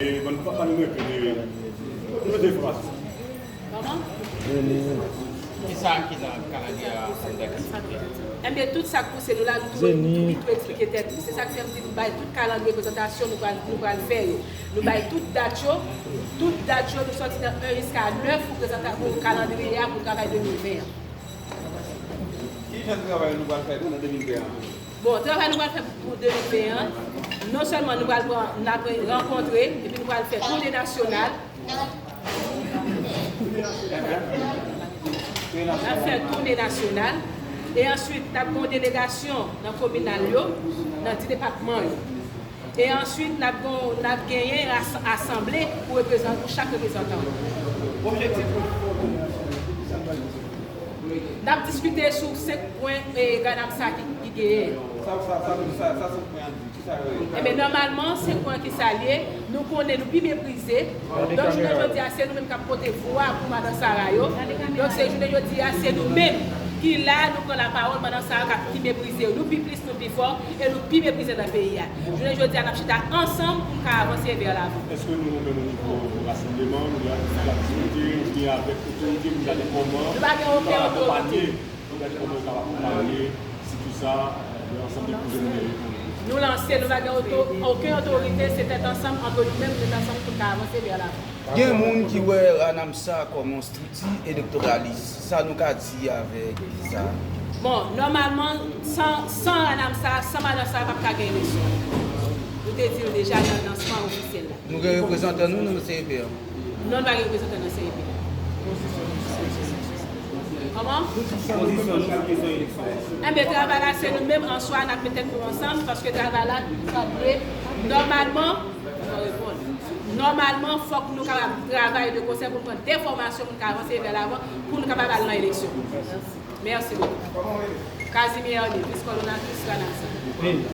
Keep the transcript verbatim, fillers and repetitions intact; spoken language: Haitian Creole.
E ban nou pa, pa nou mete de, nou mete enfòmasyon. Kòman? Kisa ki nan kalandriye a kòm dat aktivite? Enben, tout sa k pouse nou la, nou tou, nou tou, nou tou eksplike tèt nou. Se sa k fè m di nou bay tout kalandriye prezantasyon nou pral, nou pral fè yo. Nou bay tout dat yo, tout dat yo, nou sòti nan en jiska nèf pou prezanta-, pou kalandriye a, pou travay de mil ven an. Ki jan travay nou pral fè tou nan de mil ven an? Bon, travay nou pral fè pou de mil ven an, non sèlman nou pral pran, n ap rankontre, epi nou pral fè toune nasyonal. N ap fè toune nasyonal. E answit, n ap gen yon delegasyon nan kominal yo, nan dis depatman yo. E answit, n ap gon, n ap genyen ras-, asanble pou reprezan-, pou chak reprezantan. Objektif nou pou nou, sa nou pral di? N ap diskite sou senk pwen, e, Ranamsa ki, ki genyen. Sa, sa, sa, sa, sa senk pwen an di, ki sa yo ye? Enben, nòmalman, senk pwen ki sa l ye, nou konnen nou pi meprize. Donk, jounen jodi a, se nou menm k ap pote vwa pou madan Sara yo. Donk, se jounen jodi a, se nou menm ki la, nou pran lapawòl, madan Sara k ap, ki meprize yo. Nou pi plis, nou pi fò, e nou pi meprize nan peyi a. Jounen jodi a, n ap chita ansanm pou n ka avanse vè lavan. Èske nou menm, o nivo rasanbleman, nou gen aktivite, oubyen avèk otorite, pou n gade kòman nou ka akonpanye, nou gade kòman nou ka akonpanye, sitou sa, e, ansanm de pwojè nou genyen pou nou? Nou lanse, nou pa gen oto-, okenn otorite, se tèt ansanm, antre nou menm, tèt ansanm pou n ka avanse vè lavan. Gen moun ki wè Ranamsa kòm yon estrikti elektoralis. Sa nou ka di avèk sa? Bon, nòmalman, san, san Ranamsa, san madan Sara, p ap ka gen eleksyon. Nou te di l deja nan lansman ofisyèl la. Nou gen reprezantan nou nan C E P a? Non, nou pa gen reprezantan nan C E P a. Kòman? Pozisyon nou sou kesyon eleksyon. Enben, travay la, se nou menm an swa, n ap met tèt nou ansanm, paske travay la, sa dwe, nòmalman, nòmalman, fòk nou kapab travay de konsè pou n pran de fòmasyon pou n ka avanse vè lavan, pou nou kapab al nan eleksyon. Mèsi bokou. Casimir Herné, vis kòdonatris Ranamsa.